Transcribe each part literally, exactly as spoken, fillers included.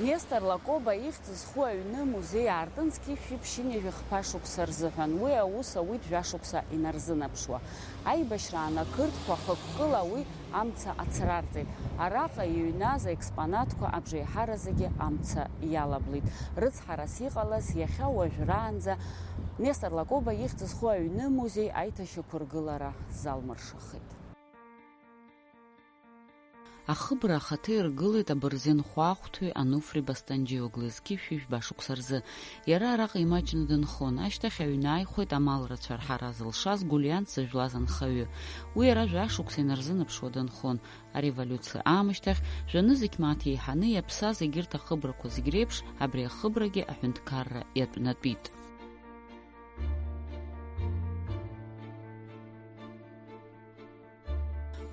Нестор Лакоба ихьӡ зху аҩны музеи аартын зқьышәи ԥшьынҩажәи хԥа шықәса рзыҳәан. Уи аус ауит жәашықәса инарзынаԥшуа. Аибашьраан ақырҭқәа хықәкыла уи амца ацрарҵеит. Араҟа иҩназ аекспонатқәа абжеиҳаразгьы амца иалаблит. Рыцҳарас иҟалаз иахьа уажәраанӡа Нестор Лакоба ихьӡ зху аҩны музеи аиҭашьақәыргылара залмыршахеит. Ахыбра ахаҭа иргылеит абырзен хәаахәҭҩы Ануфри Бастандиоглы зқьышәи жәба шықәса рзы. Иара араҟа имаҷны дынхон, ашьҭахь аҩны ааихәеит амал рацәа рҳара зылшаз Гулиант зыжәлаз анхаҩы. Уи иара жәашықәса инарзынаԥшуа дынхон. Ареволиуциа аамышьҭахь, жәанызқь мааҭ еиҳаны иаԥсаз егьырҭ ахыбрақәа зегь реиԥш, абри ахыбрагьы аҳәынҭқарра иатәнатәит.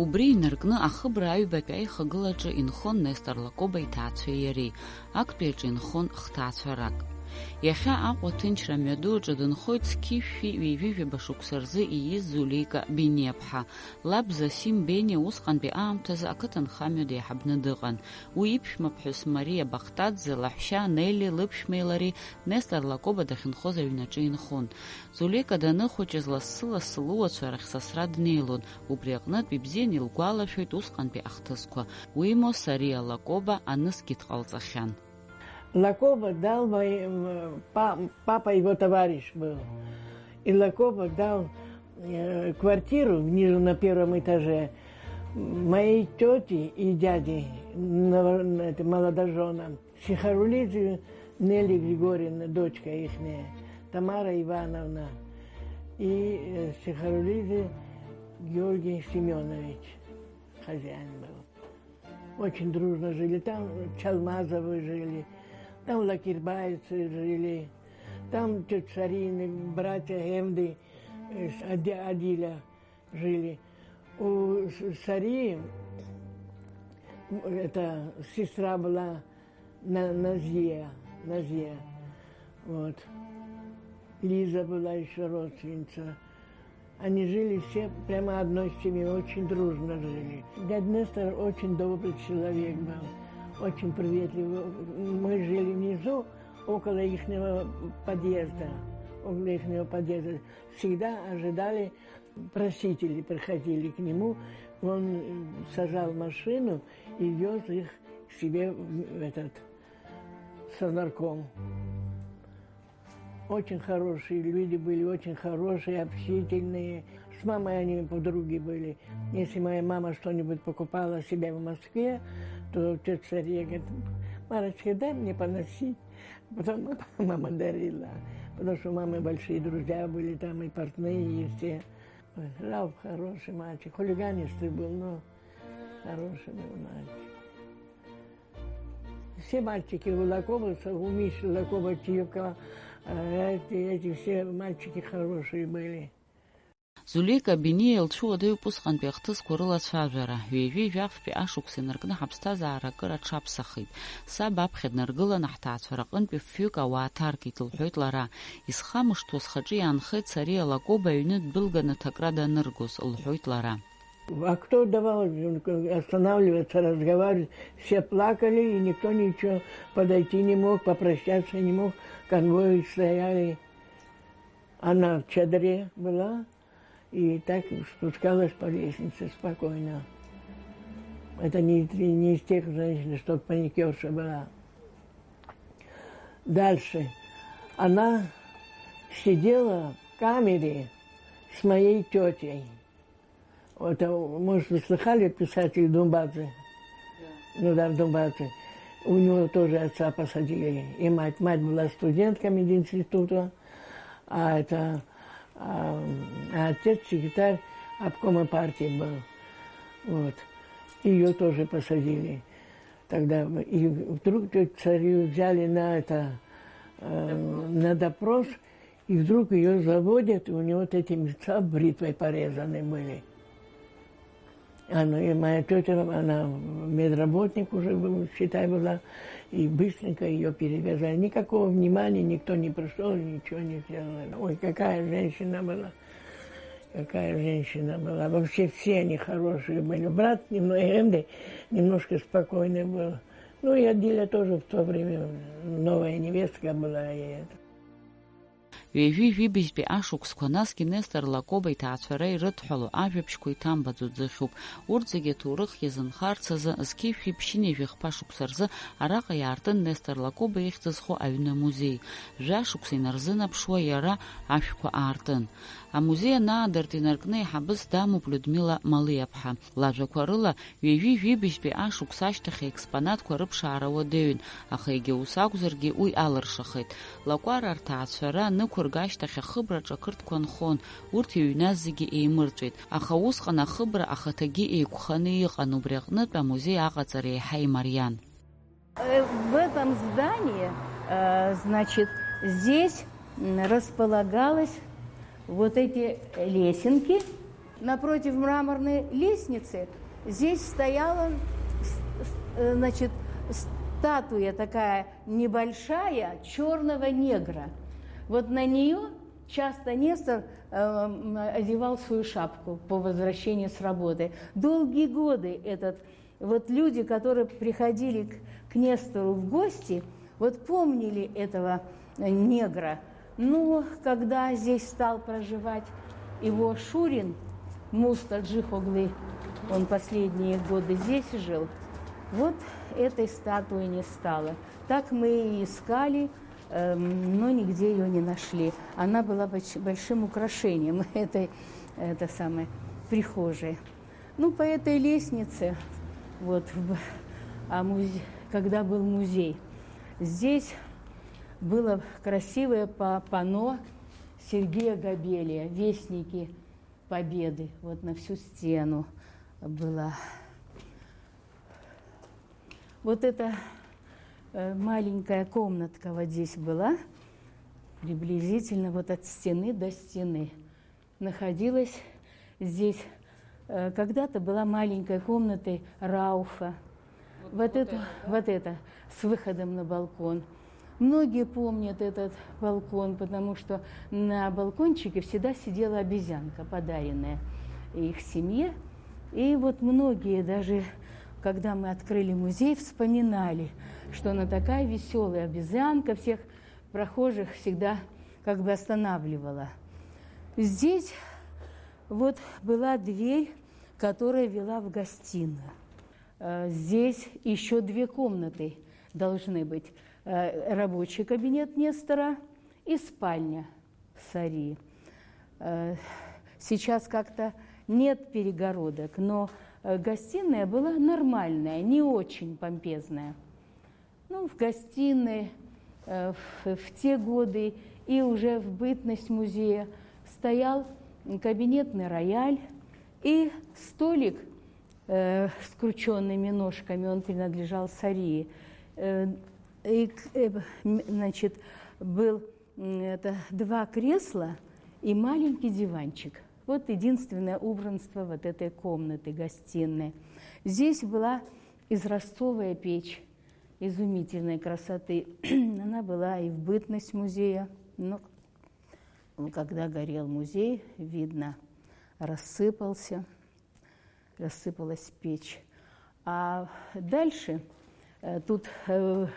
Убри инаркны ахыбра аҩбатәи аихагылаҿы инхон Нестор Лакоба иҭаацәеи иареи, актәи аҿы инхон хҭаацәарак. Иахьа Аҟәа аҭынчра амҩаду аҿы дынхоит зқьышәи ҩажәи жәаба шықәса рзы ииз Зулеика Бениаԥҳа. Лаб Зосим Бениа усҟантәи аамҭазы ақыҭанхамҩа деиҳабны дыҟан. Уи иԥшәмаԥҳәыс Мариа Бахтаӡе, лаҳәшьа Нели, лыԥшәмеи лареи Нестор Лакоба дахьынхоз аҩнаҿы инхон. Зулеика даныхәыҷыз лассы-лассы лыуацәа рахь сасра днеилон, убри аҟнытә ибзиан илгәалашәоит усҟантәи ахҭысқәа. Уимоу, Сариа Лакоба анысгьы дҟалҵахьан. Лакоба дал мои-, м, па-, папа его товарищ был. И Лакоба дал, э, квартиру внизу на первом этаже моей тёте и дяде, нов-, это, молодожёнам. Сихарулидзе Нелли Григорьевна, дочка ихняя, Тамара Ивановна и, э, Сихарулидзе Георгий Семёнович, хозяин был. Очень дружно жили. Там Чалмазовы жили, там Лакирбаевцы жили, там тётя Сарины, братья Гемды, э, с-, Ади-, Адиля жили. У С-, Сари, м, это, сестра была На-, Назия, Назия. Вот. Лиза была ещё родственница. Они жили все прямо одной семьей, очень дружно жили. Дядя Нестор очень добрый человек был, очень приветливый. Мы жили внизу, около ихнего подъезда, около ихнего подъезда. Всегда ожидали, просители приходили к нему, он, э, сажал машину и вёз их к себе в этот Совнарком. Очень хорошие люди были, очень хорошие, общительные. С мамой они подруги были. Если моя мама что-нибудь покупала себе в Москве, то тётя Сария говорит: «Марочка, дай мне поносить». Потом мама дарила, потому что у мамы большие друзья были там, и портные, и все. Ой, Рауф хороший мальчик, хулиганистый был, но хороший был мальчик. Все мальчики у Лакоба, у Миши Лакоба, Тюка, э, эти, эти все мальчики хорошие были. Зулеика Бениа илцәуадаҩуп усҟантәи ахҭысқәа рылацәажәара. Ҩажәи жәафтәи ашықәс инаркны ҳаԥсҭазаара акыр аҽаԥсахит. Саб аԥхьа днаргыланы ҳҭаацәара аҟынтәи фҩык ауаа ҭаркит, лҳәоит лара. Исхамышҭуа схаҿы иаанхеит Сариа Лакоба аҩны ддәылганы аҭакра даныргоз, лҳәоит лара. А кто давал останавливаться, разговаривать? Все плакали, и никто ничего подойти не мог, попрощаться не мог. Конвои стояли. Она в чадре была и так спускалась по лестнице спокойно. Это не, не из тех женщин, что паникерша была. Дальше. Она сидела в камере с моей тётей. Вот, а, может, вы слыхали, писатель Думбадзе? Да. Ну да, Думбадзе. У него тоже отца посадили. И мать. Мать была студентка мединститута, а это, а, а отец секретарь обкома партии был. Вот. Её тоже посадили. Тогда и вдруг тётю Сарию взяли на это, э, на допрос, и вдруг её заводят, и у неё вот эти места бритвой порезаны были. Она, и моя тётя, она медработник уже, был, считай, была, и быстренько её перевязали. Никакого внимания никто не пришёл, ничего не сделали. Ой, какая женщина была, какая женщина была. Вообще все они хорошие были. Брат немного, Энди, немножко спокойный был. Ну, я Диля тоже в то время новая невестка была. И это. Ҩажәи жәибжьтәи ашықәсқәа, насгьы Нестор Лакоба иҭаацәара ирыдҳәалоу ажәабжьқәа иҭамбаӡо ӡыхьуп. Урҭ зегьы аҭоурых иазынхарц азы, зқьи жәшәи ԥшьынҩажәи хԥа шықәса рзы араҟа иаартын Нестор Лакоба ихьӡ зху аҩны амузеи. Жәа шықәса инарзынаԥшуа иара ашәқәа аартын. Амузеи анаадырт инаркны еиҳабыс дамоуп Людмила Малиаԥҳа. Лажәақәа рыла, ҩажәи жәибжьтәи ашықәс ашьҭахь аекспонатқәа рыԥшаара уадаҩын, аха егьа ус акәзаргьы уи алыршахеит. Лакоба рҭаацәара анықәырга ашьҭахь ахыбраҿы ақырҭқәа нхон, урҭ иҩназ зегьы еимырҵәеит. Аха усҟан ахыбра ахаҭагьы еиқәханы иҟан, убри аҟнытә амузеи аҟаҵара еиҳа имариан. Э, в этом здании, э, значит, здесь, м, располагалось вот эти лесенки. Напротив мраморной лестницы здесь стояла, с-, с-, э, значит, статуя такая небольшая чёрного негра. Вот на неё часто Нестор, э, м, одевал свою шапку по возвращении с работы. Долгие годы этот Вот люди, которые приходили к, к Нестору в гости, вот помнили этого, э, негра. Но когда здесь стал проживать его Шурин, Муста Джихоглы, он последние годы здесь жил, вот этой статуи не стало. Так мы и искали, эм, но нигде её не нашли. Она была боч-, большим украшением этой, это самой, прихожей. Ну, по этой лестнице, вот, в б-, а музе-, когда был музей, здесь было красивое па-, панно Сергея Габелия «Вестники Победы». Вот на всю стену было. Вот эта, э, маленькая комнатка вот здесь была, приблизительно вот от стены до стены. Находилась здесь, э, когда-то была маленькая комната Рауфа. Вот, вот это, да? Вот это, с выходом на балкон. Многие помнят этот балкон, потому что на балкончике всегда сидела обезьянка, подаренная их семье. И вот многие, даже когда мы открыли музей, вспоминали, что она такая весёлая обезьянка, всех прохожих всегда как бы останавливала. Здесь вот была дверь, которая вела в гостиную. Э, здесь ещё две комнаты должны быть. Э, рабочий кабинет Нестора и спальня Сарии. Э, сейчас как-то нет перегородок, но, э, гостиная была нормальная, не очень помпезная. Ну, в гостиной, э, в, в те годы и уже в бытность музея стоял кабинетный рояль и столик, э, с кручёными ножками, он принадлежал Сарии. Э, и к-, э, м, значит, был, м, это, два кресла и маленький диванчик. Вот единственное убранство вот этой комнаты, гостиной. Здесь была изразцовая печь изумительной красоты. Она была и в бытность музея. Но когда горел музей, видно, рассыпался, рассыпалась печь. А дальше, э, тут, э,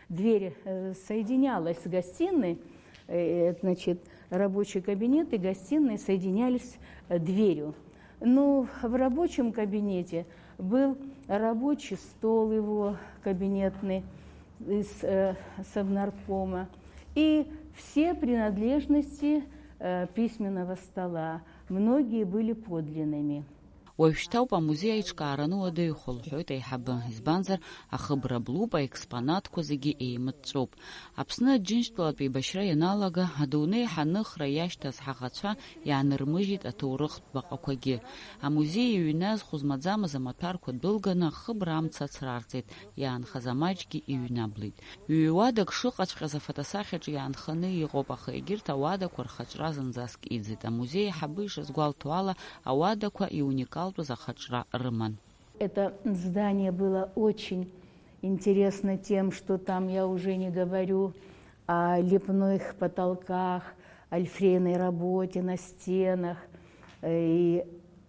дверь, э, соединялась с гостиной, э, значит, рабочий кабинет и гостиная соединялись, э, дверью. Ну, в рабочем кабинете был рабочий стол его кабинетный из, э, совнаркома и все принадлежности, э, письменного стола. Многие были подлинными. Уажәшьҭа ауп амузеи аиҿкаараны уадаҩхо, лҳәоит аиҳабы, избанзар, ахыбра блуп, аекспонатқәа зегьы еимыҵәҵәоуп. Аԥсны Аџьынџьтәылатә еибашьра ианалага, адунеи ҳаныхра иашьҭаз ҳаӷацәа иаанырмыжьит аҭоурыхтә баҟақәагьы. Амузеи иҩназ хәы змаӡамыз амаҭәарқәа дәылганы ахыбра амца ацрарҵеит, иаанхаз амаџьгьы иҩнаблеит. Ҩ-уадак шыҟаҵәҟьаз афотосахьаҿы иаанханы иҟоуп, аха егьырҭ ауадақәа рхаҿра зынӡаск иӡит. Амузеи аиҳабы ишазгәалҭо ала, ауадақәа иуникалтәыз ахаҿра рыман. Это здание было очень интересно тем, что там, я уже не говорю о лепных потолках, о лифейной работе на стенах. Э, и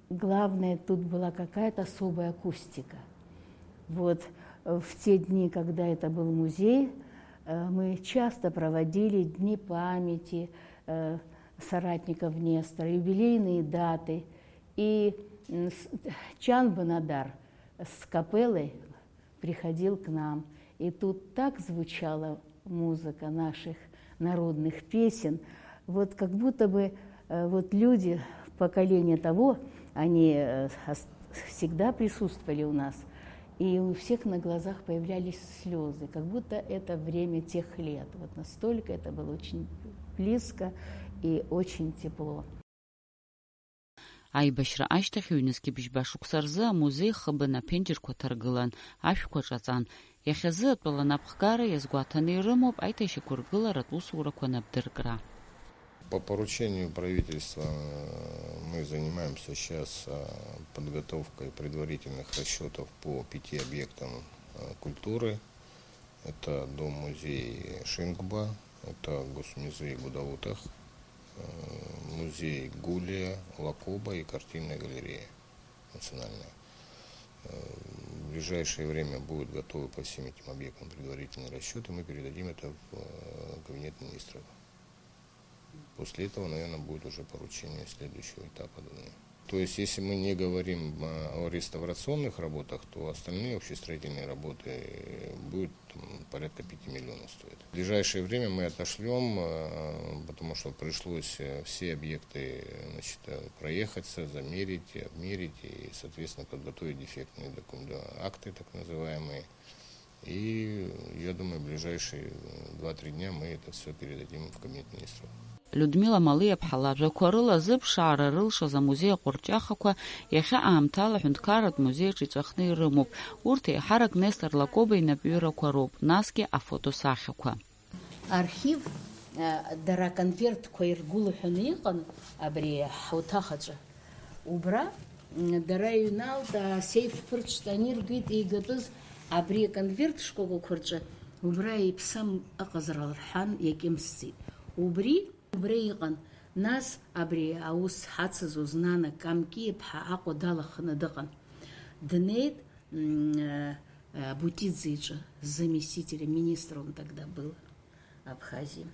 главное, тут была какая-то особая акустика. Вот. В те дни, когда это был музей, э, мы часто проводили дни памяти, э, соратников Нестора, юбилейные даты. И, м, с-, Чан Банадар с капеллой приходил к нам. И тут так звучала музыка наших народных песен. Вот как будто бы, э, вот люди поколения того, они, э, ос-, всегда присутствовали у нас. И у всех на глазах появлялись слёзы, как будто это время тех лет. Вот настолько это было очень близко и очень тепло. Аибашьра ашьҭахь ҩнызқьи бжьба шықәса рзы амузеи хыбын аԥенџьырқәа ҭаргылан, ашәқәа ҿаҵан. Иахьазы атәыла анапхгара иазгәаҭаны ирымоуп аиҭашьақәыргыларатә усурақәа анапдыркра. По поручению правительства, э, мы занимаемся сейчас, э, подготовкой предварительных расчётов по пяти объектам, э, культуры. Это дом-музей Шингба, это госмузей Гудаута, э, музей Гулия, Лакоба и картинная галерея национальная. Э, в ближайшее время будут готовы по всем этим объектам предварительные расчёты, мы передадим это в, э, кабинет министров. После этого, наверное, будет уже поручение следующего этапа даны. То есть, если мы не говорим, э, о реставрационных работах, то остальные общестроительные работы, э, будут, м, порядка пяти миллионов стоить. В ближайшее время мы отошлём, э, потому что пришлось, э, все объекты, значит, э, проехаться, замерить, обмерить и, соответственно, подготовить дефектные докум-, да, акты так называемые. И я думаю, в ближайшие, э, два-три дня мы это всё передадим в кабинет министров. Людмила Малиаԥҳа лажәақәа рыла зыԥшаара рылшаз амузеи аҟәырҷахақәа иахьа аамҭала аҳәынҭқарратә музеиаҿ иҵәахны ирымоуп. Урҭ еиҳарак Нестор Лакоба инапҩырақәа роуп, насгьы афотосахьақәа. Архив, э, дара аконвертқәа иргәылҳәаны иҟан абри ҳуҭахаҿы. Убра, м, дара иҩналт, асеиф ԥырҽт аниргеит, еигатәыз абри аконверт шкәакәақәа рҿы, убра иԥсам ыҟазар лҳәан, иакьымсӡеит. Убри, убра иҟан. Нас абри аус ҳацызуаз нана Камки иԥҳа Аҟәа далаханы дыҟан. Днеит, м, э, э, Бутидзе иҿы, заместитель министра он тогда был, Абхазии.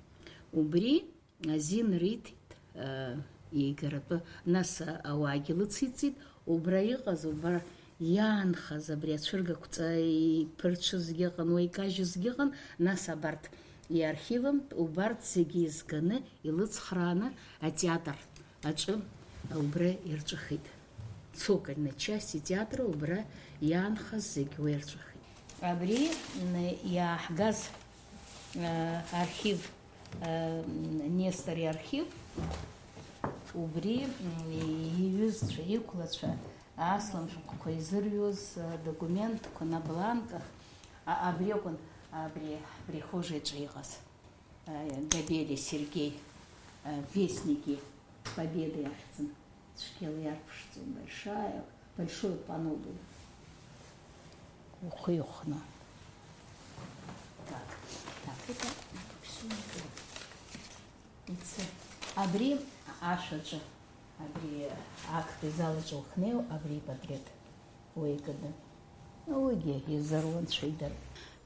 Убри азин риҭеит, э, иеигаратәы, нас, а, ауаагьы лыциҵеит, убра иҟаз, убра иаанхаз абри ацәыргақәҵа иԥырҽызгьы ыҟан, уа икажьызгьы ыҟан, нас абарҭ иархивымтә, убарҭ зегьы еизганы, илыцхрааны атеатр аҿы убра ирҵәахит. Цокольной части театра убра иаанхаз зегь уа ирҵәахит. Абри, м, иааҳгаз, э, архив Нестор иархив, убри иҩызцәа, иқәлацәа аслам шәҟәқәа изырҩуаз документқәа на бланках, а, абри акәын, абри ҳприхожаиаҿы иҟаз, а, Габелиа Сергеи, а, Вестники Победы иахьӡын. Цәгьала иарԥшӡом, большая, большое панно было. Ухы ихәны. Так, так, это всё не то. Ицы. Абри ашәаҿы, абри актәи залаҿы ухнеиу, абри ипатреҭ уеиганы. Уигьы изаруан цәеидара.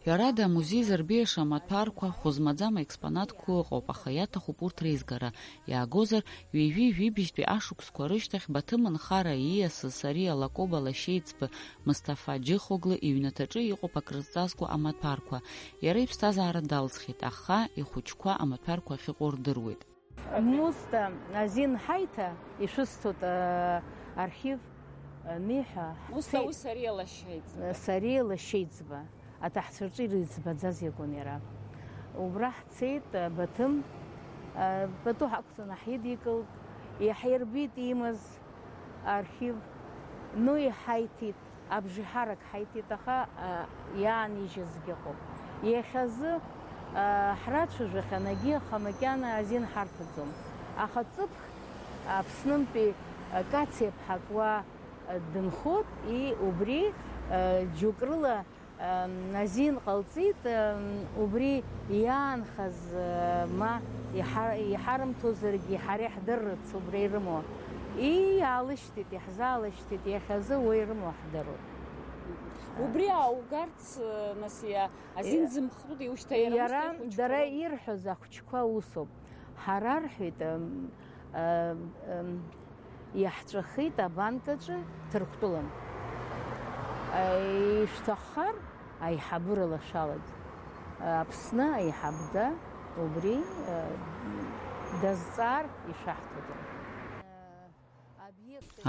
Ҳәарада, амузеи зырбеиаша амаҭәарқәа хәы змаӡам аекспонатқәа ыҟоуп, аха иаҭахуп урҭ реизгара. Иаагозар, ҩажәи жәибжьтәи ашықәсқәа рышьҭахь Баҭым нхара ииасыз Сариа Лакоба лашьеиҵбы Мысҭафа Џьыхоглы иҩнаҭаҿы иҟоуп акрызҵазкуа амаҭәарқәа. Иара иԥсҭазаара далҵхьеит, аха ихәыҷқәа амаҭәарқәа ахьыҟоу рдыруеит. Мусҭа азин ҳаиҭа, ишәысҭоит, э, архив, э, ниҳәа. Мусҭа ҳцеит. Уи Сариа лашьеиҵбы. Сариа лашьеиҵбы. Аҭаҳцәа рҿы ирыӡбаӡаз иакәын иара. Убра ҳцеит, э, Баҭым, э, пату ҳақәҵаны ҳидикылт, иаҳирбеит имаз архив, ну иҳаиҭеит. Абжеиҳарак ҳаиҭеит, аха, а, иаанижьызгьы ыҟоуп. Иахьазы, а, ҳрацәажәахьан, егьи аха макьана азин ҳарҭаӡом. Аха ҵыԥх Аԥснынтәи, а, Кациа ԥҳак уа, а, дынхоит, и убри, а, џьоук рыла, а, азин ҟалҵеит, а, убри иаанхаз, а, ма иҳа-, иҳарымҭозаргьы, ҳара иаҳдырырц убра ирымоу. И иаалышь- Иаҳзаалышьҭит, иахьазы уи ирымоу ҳдыруеит. Убри ааугарц, нас, иа-, азин Е, зымхтәута иушьҭа иара иара, усҭа ихәыҷқәа дара роуп. Ирҳәоз ахәыҷқәа усоуп. Ҳара рҳәеит, ам, ам, ам, иаҳҵәахит абанкаҿы Ҭырқәтәылан. Е, ишәҭаххар, аиҳабыра лашәалак, Аԥсны аиҳабда убри, е, дазҵаар ишәаҳҭоит, рҳәеит.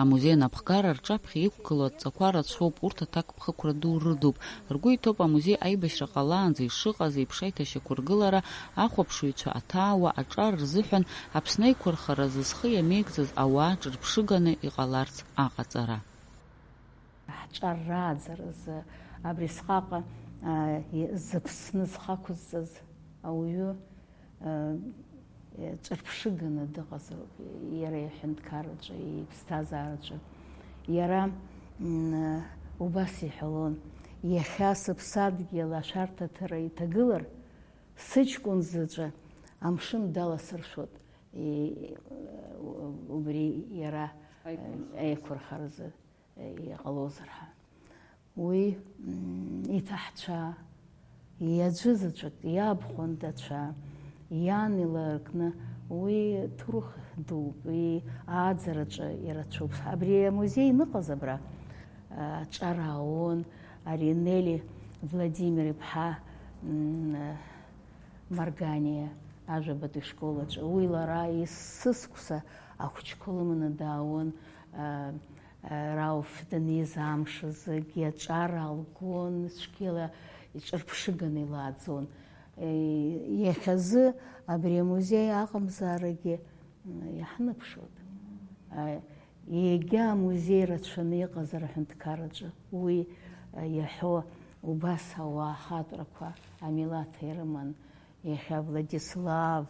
Амузеи анапхгара рҿаԥхьа иқәгылоу адҵақәа рацәоуп, урҭ аҭакԥхықәра ду рыдуп. Ргәы иҭоуп амузеи аибашьра ҟалаанӡа ишыҟаз еиԥш аиҭашьақәыргылара, ахәаԥшыҩцәа аҭаауа аҿар рзыҳәан Аԥсны аиқәырхаразы зхы иамеигӡаз ауаа ҿырԥшыганы иҟаларц аҟаҵара. Ҳҿар рааӡаразы абри сҟаҟа, а, и-, зыԥсны зхы ақәызҵаз ауаҩы, а, ҿырԥшыганы дыҟазароуп, иара иҳәынҭқарраҿы, иԥсҭазаараҿы. Иара, м, убас иҳәалон, иахьа сыԥсадгьыл ашәарҭаҭара иҭагылар, сыҷкәын заҵәы амшын даласыршәот, и-, убри иара, аиқәырхаразы. Аиқәырхаразы. Иҟалозар ҳәа. Уи, м, иҭаҳцәа, иаӡәы заҵәык, иабхәындацәа, иан иларкны, уи ҭоурых дууп, уи ааӡараҿы ирацәоуп. Абри амузеи иныҟаз абра, а, аҿар аауон, ари Нели Владимир-иԥҳа, м, Марганиа ажәабатәи школ аҿы. Уи лара есыскәса ахәыҷқәа лыманы даауан, а, а, Рауф даниз амш азыгь аҿар алгон, цәгьала иҿырԥшыганы илааӡон. Е, иахьазы абри амузеи аҟамзаарагьы, м, иаҳныԥшуеит. А, егьа амузеи рацәаны иҟазар аҳәынҭқарраҿы, уи, а, иаҳәо убас ауаа ахатәрақәа амилаҭ ирыман, иахьа Владислав,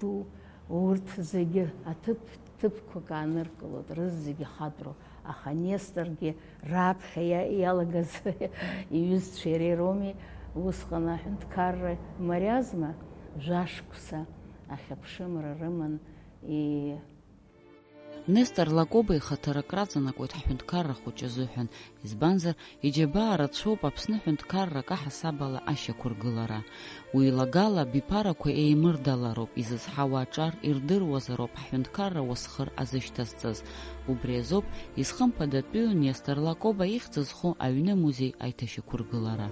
Ду, урҭ зегьы аҭыԥ, ҭыԥқәак ааныркылоит, рызегьы ахатәроуп, аха Несторгьы раԥхьа иа-, иалагаз иҩызцәа иареи роуми, усҟан аҳәынҭқарра мариазма, жәашықәса ахьыԥшымра рыман, и-, Нестор Лакоба ихаҭара акраҵанакуеит ҳҳәынҭқарра хәыҷы азыҳәан, избанзар, иџьабаа рацәоуп Аԥсны ҳәынҭқаррак аҳасабала ашьақәыргылара. Уи лагала абиԥарақәа еимырдалароуп, изызҳауа аҿар ирдыруазароуп ҳҳәынҭқарра уасхыр азышьҭазҵаз. Убри азоуп изхымԥадатәиу Нестор Лакоба ихьӡ зху аҩны музеи аиҭашьақәыргылара.